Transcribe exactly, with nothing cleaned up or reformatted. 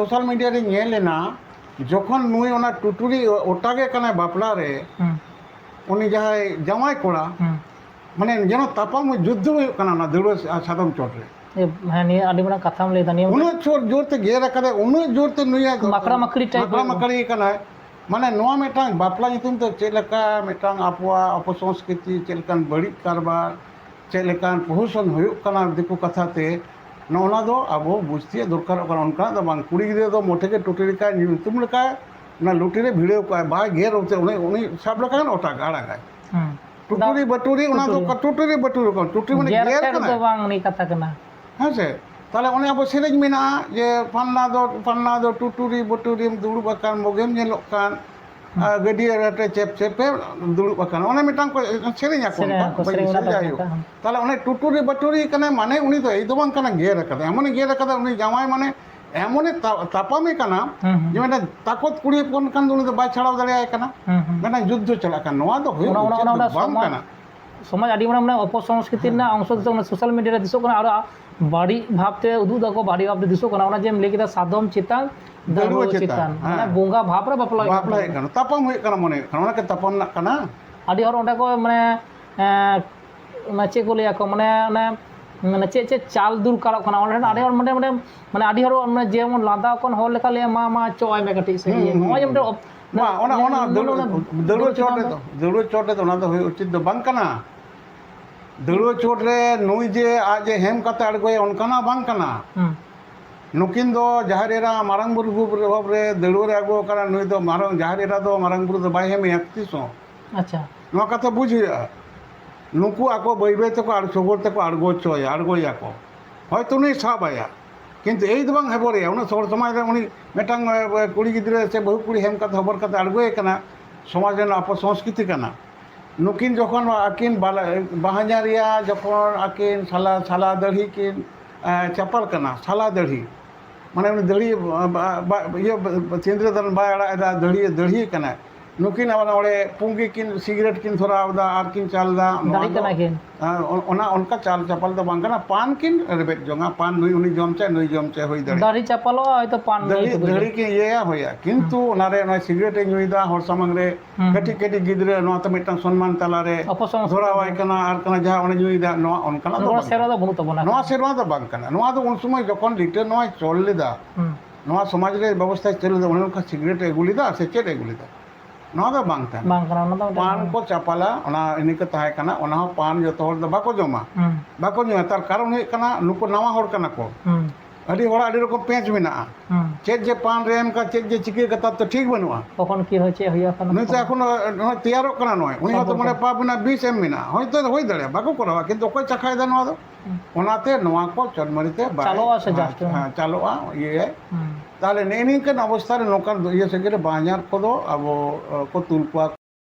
Social media ᱨᱮ ᱧᱮᱞ ᱮᱱᱟ, ᱡᱚᱠᱷᱚᱱ ᱱᱩᱭ ᱚᱱᱟ ᱴᱩᱴᱩᱨᱤ ᱚᱴᱟᱜᱮ ᱠᱟᱱᱟᱭ ᱵᱟᱯᱞᱟ ᱨᱮ, ᱦᱩᱸ᱾ ᱩᱱᱤ ᱡᱟᱦᱟᱸᱭ ᱡᱟᱶᱟᱭ ᱠᱚᱲᱟ, ᱦᱩᱸ᱾ ᱢᱟᱱᱮ ᱡᱮᱱᱚ ᱛᱟᱯᱟᱢ ᱡᱩᱫᱽᱫᱷᱚ ᱦᱩᱭᱩᱜ ᱠᱟᱱᱟ ᱚᱱᱟ ᱫᱟᱹᱲᱩᱣᱟᱹ ᱥᱟᱫᱚᱢ ᱪᱚᱴ ᱨᱮ᱾ ᱮ, ᱦᱮᱸ, ᱱᱤᱭᱟᱹ ᱟᱹᱰᱤ ᱢᱟᱨᱟᱝ ᱠᱟᱛᱷᱟᱢ ᱞᱟᱹᱭ ᱮᱫᱟ᱾ ᱱᱤᱭᱟᱹ ᱩᱱᱟᱹᱜ ᱡᱳᱨ, ᱡᱳᱨ ᱛᱮ ᱜᱮᱨ ᱟᱠᱟᱫᱟᱭ, ᱩᱱᱟᱹᱜ ᱡᱳᱨ ᱛᱮ ᱱᱩᱭᱟᱜ ᱢᱟᱠᱲᱟ ᱢᱟᱠᱲᱤ type ᱢᱟᱠᱲᱟ ᱢᱟᱠᱲᱤ ᱠᱟᱱᱟᱭ᱾ ᱢᱟᱱᱮ ᱱᱚᱣᱟ ᱢᱤᱫᱴᱟᱝ ᱵᱟᱯᱞᱟ ᱧᱩᱛᱩᱢ ᱛᱮ ᱪᱮᱫ ᱞᱮᱠᱟ ᱢᱤᱫᱴᱟᱝ ᱟᱵᱚᱣᱟᱜ ᱚᱯᱚᱥᱚᱝᱥᱠᱨᱤᱛᱤ, ᱪᱮᱫ ᱞᱮᱠᱟᱱ ᱵᱟᱹᱲᱤᱡ ᱠᱟᱨᱵᱟᱨ, ᱪᱮᱫ ᱞᱮᱠᱟᱱ ᱯᱨᱚᱦᱚᱥᱚᱱ ᱦᱩᱭᱩᱜ ᱠᱟᱱᱟ ᱫᱤᱠᱩ ᱠᱟᱛᱷᱟ ᱛᱮ, ᱱᱚᱜᱼᱚ ᱱᱟ ᱫᱚ ᱟᱵᱚ ᱵᱩᱡᱽ ᱛᱤᱭᱳᱜ ᱫᱚᱨᱠᱟᱨᱚᱜ ᱠᱟᱱᱟ᱾ ᱚᱱᱠᱟᱱᱟᱜ ᱫᱚ ᱵᱟᱝ, ᱠᱩᱲᱤ ᱜᱤᱫᱽᱨᱟᱹ ᱫᱚ ᱢᱚᱴᱷᱮ ᱜᱮ ᱴᱩᱴᱤ ᱞᱮᱠᱟ ᱧᱩᱛᱩᱢ ᱞᱮᱠᱟ ᱚᱱᱟ ᱞᱩᱴᱤ ᱨᱮ ᱵᱷᱤᱲᱟᱹᱣ ᱠᱚᱜᱼᱟᱭ, ᱵᱟᱭ ᱜᱮᱨ ᱩᱛᱟᱹᱨ, ᱩᱱᱤ, ᱩᱱᱤ ᱥᱟᱵ ᱞᱮᱠᱷᱟᱱ ᱚᱴᱟᱜ ᱟᱲᱟᱜᱟᱭ᱾ ᱦᱩᱸ᱾ ᱴᱩᱴᱩᱨᱤ ᱵᱟᱹᱴᱩᱨᱤ, ᱚᱱᱟ ᱫᱚ ᱴᱩᱴᱩᱨᱤ᱾ ᱴᱩᱴᱩᱨᱤ ᱵᱟᱹᱴᱩᱨᱤ ᱠᱚ, ᱴᱩᱴᱩᱨᱤ ᱢᱟᱱᱮ ᱜᱮᱨ ᱜᱮᱨ ᱯᱷᱮᱨ ᱠᱟᱱᱟᱭ᱾ ᱫᱚ ᱵᱟᱝ, ᱩᱱᱤ ᱠᱟᱛᱷᱟ ᱠᱟᱱᱟ᱾ ᱦᱮᱸ ᱥᱮ? ᱛᱟᱦᱞᱮ ᱚᱱᱮ ᱟᱵᱚ ᱥᱮᱨᱮᱧ ᱢᱮᱱᱟᱜᱼᱟ ᱡᱮ, "ᱯᱷᱟᱞᱱᱟ ᱫᱚ, ᱯᱷᱟᱞᱱᱟ ᱫᱚ ᱴᱩᱴᱩᱨᱤ ᱵᱟᱹᱴᱩᱨᱤᱢ ᱫᱩᱲᱩᱵ ᱟᱠᱟᱱ, ᱢᱚᱜᱮᱢ ᱧᱮᱞᱚᱜ ᱠᱟᱱ, ᱦᱩᱸ᱾ ᱟᱨ ᱜᱟᱹᱰᱭᱟᱹ ᱨᱮᱴᱮ ᱪᱮᱯ ᱪᱮᱯᱮ ᱫᱩᱲᱩᱵ ᱟᱠᱟᱱ", ᱚᱱᱮ ᱢᱤᱫᱴᱟᱝ ᱠᱚ ᱥᱮᱨᱮᱧ ᱟᱠᱚ, ᱥᱮᱨᱮᱧ ᱚᱱᱠᱟ ᱟᱠᱚ, ᱵᱟᱹᱧ ᱥᱮᱨᱮᱧ ᱫᱤᱥᱟᱹᱭᱮᱫᱟ, ᱚᱱᱟ ᱫᱚ ᱡᱟᱭᱦᱳᱠ᱾ ᱢᱮᱱᱟᱜᱼᱟ᱾ ᱛᱟᱦᱞᱮ ᱚᱱᱮ ᱴᱩᱴᱩᱨᱤ ᱵᱟᱹᱴᱩᱨᱤ ᱠᱟᱱᱟᱭ, ᱢᱟᱱᱮ ᱩᱱᱤ ᱫᱚ ᱮᱭ ᱫᱚ ᱵᱟᱝ ᱠᱟᱱᱟ ᱜᱮᱨ ᱟᱠᱟᱫᱟᱭ, ᱮᱢᱚᱱᱮ ᱜᱮᱨ ᱟᱠᱟᱫᱟ, ᱩᱱᱤ ᱡᱟᱶᱟᱭ ᱢᱟᱱᱮ ᱮᱢᱚᱱᱮ ᱛᱟ-, ᱛᱟᱯᱟᱢᱮ ᱠᱟᱱᱟ, ᱦᱩᱸ, ᱦᱩᱸ᱾ ᱡᱮ ᱢᱤᱫᱴᱟᱝ ᱛᱟᱠᱚᱛ ᱠᱩᱲᱤ ᱦᱚᱯᱚᱱ ᱠᱷᱟᱱ ᱫᱚ ᱩᱱᱤ ᱫᱚ ᱵᱟᱭ ᱪᱷᱟᱲᱟᱣ ᱫᱟᱲᱮᱭᱟᱭ ᱠᱟᱱᱟ᱾ ᱦᱩᱸ, ᱦᱩᱸ᱾ ᱢᱤᱫᱴᱟᱝ ᱡᱩᱫᱽᱫᱷᱚ ᱪᱟᱞᱟᱜ ᱠᱟᱱᱟ, ᱱᱚᱣᱟ ᱫᱚ ᱦᱩᱭᱩᱜ ᱚᱱᱟ, ᱚᱱᱟ, ᱩᱪᱤᱛ ᱚᱱᱟ ᱫᱚ ᱢᱤᱫᱴᱟᱝ ᱵᱟᱝ ᱥᱚᱢᱟᱡᱽ, ᱠᱟᱱᱟ᱾ ᱥᱚᱢᱟᱡᱽ ᱟᱹᱰᱤ ᱢᱟᱨᱟᱝ ᱢᱟᱱᱮ ᱚᱯᱚᱥᱚᱝᱥᱠᱨᱤᱛᱤ ᱦᱮᱸ᱾ ᱨᱮᱱᱟᱜ ᱚᱝᱥᱚ ᱫᱚ ᱥᱳᱥᱟᱞ ᱢᱤᱰᱤᱭᱟ ᱨᱮ ᱫᱤᱥᱚᱜ ᱠᱟᱱᱟ, ᱟᱨ ᱵᱟᱹᱲᱤᱡ ᱵᱷᱟᱵᱽ ᱛᱮ ᱩᱫᱩᱜ ᱫᱟᱠᱚ, ᱵᱟᱹᱲᱤᱡ ᱵᱷᱟᱵᱽ ᱛᱮ ᱫᱤᱥᱚᱜ ᱠᱟᱱᱟ᱾ ᱚᱱᱟ ᱡᱮᱢ ᱞᱟᱹᱭ ᱠᱮᱫᱟ ᱥᱟᱫᱚᱢ ᱪᱮᱛᱟᱱ, ᱫᱟᱹᱲᱩᱣᱟᱹ ᱫᱟᱹᱲᱩᱣᱟᱹ ᱪᱮᱛᱟᱱ, ᱪᱮᱛᱟᱱ, ᱢᱟᱱᱮ ᱦᱮᱸ᱾ ᱵᱚᱸᱜᱟ ᱵᱷᱟᱵᱽ ᱨᱮ ᱵᱟᱯᱞᱟ ᱦᱩᱭᱩᱜ ᱵᱟᱯᱞᱟ ᱠᱟᱱᱟ᱾ ᱦᱩᱭᱩᱜ ᱠᱟᱱᱟ, ᱛᱟᱯᱟᱢ ᱦᱩᱭᱩᱜ ᱠᱟᱱᱟ ᱢᱚᱱᱮ ᱦᱩᱭᱩᱜ ᱠᱟᱱᱟ, ᱚᱱᱟ ᱠᱤ ᱛᱟᱯᱟᱢ ᱨᱮᱱᱟᱜ ᱠᱟᱱᱟ? ᱟᱹᱰᱤ ᱦᱚᱲ ᱚᱸᱰᱮ ᱠᱚ ᱢᱟᱱᱮ, ᱮᱸ, ᱚᱱᱟ ᱪᱮᱫ ᱠᱚ ᱞᱟᱹᱭᱟ ᱠᱚ, ᱢᱟᱱᱮ ᱚᱱᱮ, ᱢᱟᱱᱮ ᱪᱮᱫ ᱪᱮᱫ ᱪᱟᱞ ᱫᱚᱨᱠᱟᱨᱚᱜ ᱠᱟᱱᱟ, ᱚᱸᱰᱮ ᱟᱹᱰᱤ ᱦᱚᱲ ᱢᱟᱱᱮ, ᱢᱟᱱᱮ, ᱢᱟᱱᱮ ᱟᱹᱰᱤ ᱦᱚᱲ ᱢᱟᱱᱮ ᱡᱮᱢᱚᱱ ᱞᱟᱸᱫᱟ ᱟᱠᱚ ᱦᱚᱲ ᱞᱮᱠᱟ ᱞᱟᱹᱭᱟ, "ᱢᱟ, ᱢᱟ, ᱪᱚ ᱟᱭ ᱢᱮ ᱠᱟᱹᱴᱤᱡ ᱥᱮ ᱦᱩᱸ, ᱤᱭᱟᱹ", ᱦᱩᱸ, ᱱᱚᱜᱼᱚᱭ ᱡᱮ ᱦᱩᱸ᱾ ᱢᱤᱫᱴᱮᱱ ᱚᱯ-, ᱵᱟᱝ, ᱚᱱᱟ, ᱢᱟᱱᱮ ᱚᱱᱟ ᱢᱟᱱᱮ ᱫᱟᱹᱲᱩᱣᱟᱹ, ᱚᱱᱟ ᱫᱟᱹᱲᱩᱣᱟᱹ ᱫᱟᱹᱲᱩᱣᱟᱹ ᱪᱚᱴ ᱪᱮᱛᱟᱱ ᱨᱮ ᱫᱚ, ᱫᱟᱹᱲᱩᱣᱟᱹ ᱪᱚᱴ ᱨᱮ ᱫᱚ ᱚᱱᱟ ᱫᱚ ᱦᱩᱭ ᱩᱪᱤᱛ ᱫᱚ ᱵᱟᱝ ᱠᱟᱱᱟ᱾ ᱫᱟᱹᱲᱩᱣᱟᱹ ᱪᱚᱴ ᱨᱮ ᱱᱩᱭ ᱡᱮ ᱟᱡ ᱮ ᱦᱮᱢ ᱠᱟᱛᱮ ᱟᱬᱜᱚᱭᱟ, ᱚᱱᱠᱟᱱᱟᱜ ᱵᱟᱝ ᱠᱟᱱᱟ᱾ ᱦᱩᱸ᱾ ᱱᱩᱠᱤᱱ ᱫᱚ ᱡᱟᱦᱮᱨ ᱮᱨᱟ ᱢᱟᱨᱟᱝ ᱵᱩᱨᱩ ᱨᱩᱯ ᱨᱮ ᱫᱟᱹᱲᱩᱣᱟᱹ ᱨᱮ ᱟᱬᱜᱚ ᱟᱠᱟᱱᱟ᱾ ᱱᱩᱭ ᱫᱚ ᱢᱟᱨᱟᱝ, ᱡᱟᱦᱮᱨ ᱮᱨᱟ ᱫᱚ ᱢᱟᱨᱟᱝ ᱵᱩᱨᱩ ᱫᱚ ᱵᱟᱭ ᱦᱮᱢᱮᱭᱟ ᱛᱤᱥ ᱦᱚᱸ᱾ ᱟᱪᱪᱷᱟ᱾ ᱱᱚᱣᱟ ᱠᱟᱛᱷᱟ ᱵᱩᱡᱽ ᱦᱩᱭᱩᱜᱼᱟ᱾ ᱱᱩᱠᱩ ᱟᱠᱚ ᱵᱟᱹᱭ ᱵᱟᱹᱭ ᱛᱮᱠᱚ ᱟᱬ-, ᱥᱚᱜᱚᱲ ᱛᱮᱠᱚ ᱟᱬᱜᱚ ᱦᱚᱪᱚᱭᱟ, ᱟᱬᱜᱚᱭᱟᱠᱚ᱾ ᱦᱚᱭᱛᱳ ᱱᱩᱭ ᱥᱟᱵ ᱟᱭᱟ, ᱠᱤᱱᱛᱩ ᱮᱭ ᱫᱚ ᱵᱟᱝ ᱦᱮᱵᱚᱨᱮᱭᱟ᱾ ᱩᱱᱟᱹᱜ ᱦᱚᱲ ᱥᱚᱢᱟᱡᱽ ᱨᱮ ᱩᱱᱤ ᱢᱤᱫᱴᱟᱝ, ᱮ, ᱮ, ᱠᱩᱲᱤ ᱜᱤᱫᱽᱨᱟᱹ ᱥᱮ ᱵᱟᱹᱦᱩ ᱠᱩᱲᱤ ᱦᱮᱢ ᱠᱟᱛᱮ ᱦᱚᱵᱚᱨ ᱠᱟᱛᱮ ᱟᱬᱜᱚᱭᱮ ᱠᱟᱱᱟ, ᱥᱚᱢᱟᱡᱽ ᱨᱮᱱᱟᱜ ᱚᱯᱚᱥᱚᱝᱥᱠᱨᱤᱛᱤ ᱠᱟᱱᱟ᱾ ᱱᱩᱠᱤᱱ ᱡᱚᱠᱷᱚᱱ ᱟᱹᱠᱤᱱ ᱵᱟᱞᱟ-, ᱵᱟᱦᱧᱟᱨᱤᱭᱟ ᱡᱚᱠᱷᱚᱱ ᱟᱹᱠᱤᱱ ᱥᱟᱞᱟ, ᱥᱟᱞᱟ ᱫᱟᱹᱲᱦᱤ ᱠᱤᱱ, ᱮ, ᱪᱟᱯᱟᱞ ᱠᱟᱱᱟ, ᱥᱟᱞᱟ ᱫᱟᱹᱲᱦᱤ, ᱢᱟᱱᱮ ᱩᱱᱤ ᱫᱟᱹᱲᱦᱤ, ᱵᱟ-, ᱵᱟ-, ᱤᱭᱟᱹ, ᱥᱤᱸᱫᱽᱨᱟᱹ ᱫᱟᱱ ᱵᱟᱭ ᱟᱲᱟᱜ ᱮᱫᱟ, ᱫᱟᱹᱲᱦᱤ, ᱫᱟᱹᱲᱦᱤ ᱠᱟᱱᱟᱭ᱾ ᱱᱩᱠᱤᱱ ᱟᱵᱟᱨ ᱚᱸᱰᱮ ᱯᱩᱸᱜᱤ ᱠᱤᱱ ᱥᱤᱜᱨᱮᱴ ᱠᱤᱱ ᱫᱷᱚᱨᱟᱣ ᱮᱫᱟ ᱟᱨ ᱠᱤᱱ ᱪᱟᱞ ᱮᱫᱟ᱾ ᱱᱚᱣᱟ ᱫᱟᱹᱲᱦᱤ ᱫᱚ, ᱠᱟᱱᱟ ᱠᱤᱱ᱾ ᱦᱮᱸ, ᱚ-, ᱚᱱᱟ ᱚᱱᱠᱟ ᱪᱟᱞ ᱪᱟᱯᱟᱞ ᱫᱚ ᱵᱟᱝ ᱠᱟᱱᱟ᱾ ᱯᱟᱱ ᱠᱤᱱ ᱨᱮᱵᱮᱫ ᱡᱚᱝᱟ, ᱯᱟᱱ ᱱᱩᱭ ᱩᱱᱤ ᱡᱚᱢ ᱪᱮ, ᱱᱩᱭ ᱡᱚᱢ ᱪᱮ ᱦᱩᱭ ᱫᱟᱲᱮᱭᱟᱜᱼᱟ᱾ ᱫᱟᱹᱲᱦᱤ ᱪᱟᱯᱟᱞᱚᱜᱼᱟ, ᱦᱚᱭᱛᱚ ᱯᱟᱱ ᱫᱟᱹᱲᱦᱤ, ᱱᱤᱭᱮ ᱠᱚ ᱫᱟᱹᱲᱦᱤ ᱵᱩᱡᱷᱟᱹᱣᱟ᱾ ᱠᱤᱱ ᱤᱭᱟᱹᱭᱟ, ᱦᱳᱭᱟ, ᱠᱤᱱᱛᱩ ᱦᱩᱸ᱾ ᱚᱱᱟᱨᱮ ᱱᱚᱜᱼᱚᱭ ᱥᱤᱜᱨᱮᱴ ᱮ ᱧᱩᱭᱮᱫᱟ ᱦᱚᱲ ᱥᱟᱢᱟᱝ ᱨᱮ, ᱦᱩᱸ᱾ ᱠᱟᱹᱴᱤᱡ ᱠᱟᱹᱴᱤᱡ ᱜᱤᱫᱽᱨᱟᱹ, ᱱᱚᱣᱟ ᱛᱚ ᱢᱤᱫᱴᱟᱝ ᱥᱚᱱᱢᱟᱱ ᱛᱟᱞᱟᱨᱮ ᱚᱯᱚᱥᱚᱝᱥᱠᱟᱨ᱾ ᱫᱷᱚᱨᱟᱣᱟᱭ ᱠᱟᱱᱟ, ᱟᱨ ᱠᱟᱱᱟ ᱡᱟᱦᱟᱸ ᱚᱸᱰᱮ ᱧᱩᱭᱮᱫᱟ, ᱱᱚᱣᱟ ᱚᱱᱠᱟᱱᱟᱜ ᱫᱚ ᱱᱚᱣᱟ ᱵᱟᱝ ᱥᱮᱨᱣᱟ ᱠᱟᱱᱟ᱾ ᱫᱚ ᱵᱟᱹᱱᱩᱜ ᱛᱟᱵᱚᱱᱟ᱾ ᱱᱚᱣᱟ ᱥᱮᱨᱣᱟ ᱫᱚ ᱵᱟᱝ ᱠᱟᱱᱟ᱾ ᱱᱚᱣᱟ ᱫᱚ ᱩᱱ ᱥᱚᱢᱚᱭ ᱡᱚᱠᱷᱚᱱ ᱞᱤᱴᱟᱹ ᱱᱚᱣᱟᱭ ᱪᱚᱞ ᱞᱮᱫᱟ, ᱦᱩᱸ᱾ ᱱᱚᱣᱟ ᱥᱚᱢᱟᱡᱽ ᱨᱮ ᱵᱮᱵᱚᱥᱛᱷᱟᱭ ᱪᱟᱹᱞᱩ ᱞᱮᱫᱟ, ᱚᱱᱮ ᱚᱱᱠᱟ ᱥᱤᱜᱨᱮᱴ ᱮ ᱟᱹᱜᱩ ᱞᱮᱫᱟ ᱥᱮ ᱪᱮᱫ ᱮ ᱟᱹᱜᱩ ᱞᱮᱫᱟ? ᱱᱚᱣᱟ ᱫᱚ ᱵᱟᱝ ᱠᱟᱱᱟ᱾ ᱵᱟᱝ ᱠᱟᱱᱟ, ᱚᱱᱟ ᱫᱚ ᱢᱤᱫᱴᱟᱝ ᱯᱟᱱ ᱠᱚ ᱪᱟᱯᱟᱞᱟ, ᱚᱱᱟ ᱤᱱᱟᱹ ᱠᱚ ᱛᱟᱦᱮᱸ ᱠᱟᱱᱟ, ᱚᱱᱟ ᱦᱚᱸ ᱯᱟᱱ ᱡᱚᱛᱚ ᱦᱚᱲ ᱫᱚ ᱵᱟᱠᱚ ᱡᱚᱢᱟ᱾ ᱦᱩᱸ᱾ ᱵᱟᱠᱚ ᱧᱩᱭᱟ, ᱛᱟᱨ ᱠᱟᱨᱚᱱ ᱦᱩᱭᱩᱜ ᱠᱟᱱᱟ ᱱᱩᱠᱩ ᱱᱟᱣᱟ ᱦᱚᱲ ᱠᱟᱱᱟ ᱠᱚ᱾ ᱦᱩᱸ᱾ ᱟᱹᱰᱤ ᱦᱚᱲᱟᱜ ᱟᱹᱰᱤ ᱨᱚᱠᱚᱢ ᱯᱮᱸᱪ ᱢᱮᱱᱟᱜᱼᱟ᱾ ᱦᱩᱸ᱾ ᱪᱮᱫ ᱡᱮ ᱯᱟᱱ ᱨᱮ ᱮᱢ ᱠᱟᱛᱮ ᱪᱮᱫ ᱡᱮ ᱪᱤᱠᱟᱹ ᱠᱟᱛᱮ ᱛᱚ ᱴᱷᱤᱠ ᱵᱟᱹᱱᱩᱜᱼᱟ᱾ ᱠᱚᱠᱷᱚᱱ ᱠᱤ ᱦᱚᱭ ᱪᱮᱫ ᱦᱩᱭᱩᱜᱼᱟ ᱠᱟᱱᱟ ᱱᱩᱭ ᱛᱚ ᱠᱚ᱾ ᱮᱠᱷᱚᱱ ᱱᱚᱜᱼᱚᱭ ᱛᱮᱭᱟᱨᱚᱜ ᱠᱟᱱᱟ ᱱᱚᱜᱼᱚᱭ, ᱩᱱᱤ ᱦᱚᱸᱛᱚ ᱥᱟᱵᱚᱱ ᱢᱚᱱᱮ ᱠᱚ᱾ ᱯᱟᱯ ᱢᱮᱱᱟᱜᱼᱟ, ᱵᱤᱥ ᱮᱢ ᱢᱮᱱᱟᱜᱼᱟ, ᱦᱚᱭᱛᱳ ᱦᱩᱭ ᱫᱟᱲᱮᱭᱟᱜᱼᱟ, ᱵᱟᱠᱚ ᱠᱚᱨᱟᱣᱟ, ᱠᱤᱱᱛᱩ ᱚᱠᱚᱭ ᱪᱟᱠᱷᱟᱭ ᱫᱟ ᱱᱚᱣᱟ ᱫᱚ? ᱦᱩᱸ᱾ ᱚᱱᱟᱛᱮ ᱱᱚᱣᱟ ᱠᱚ ᱪᱚᱱᱢᱟᱹᱨᱤ ᱛᱮ ᱵᱟᱭ ᱪᱟᱞᱚᱜᱼᱟ ᱥᱮ ᱦᱮᱸ, just? ᱦᱮᱸ, ᱪᱟᱞᱚᱜᱼᱟ, ᱤᱭᱟᱹᱭᱟᱭ᱾ ᱦᱩᱸ᱾ ᱛᱟᱦᱞᱮ ᱱᱮᱜᱼᱮ ᱱᱤᱝᱠᱟᱹᱱ ᱚᱵᱚᱥᱛᱷᱟ ᱨᱮ ᱱᱚᱝᱠᱟᱱ ᱤᱭᱟᱹ ᱥᱮᱸᱜᱮᱞ ᱨᱮ ᱵᱟᱧᱦᱟᱨ ᱠᱚᱫᱚ ᱟᱵᱚ, ᱮ, ᱠᱚ ᱛᱩᱞ ᱠᱚᱣᱟ᱾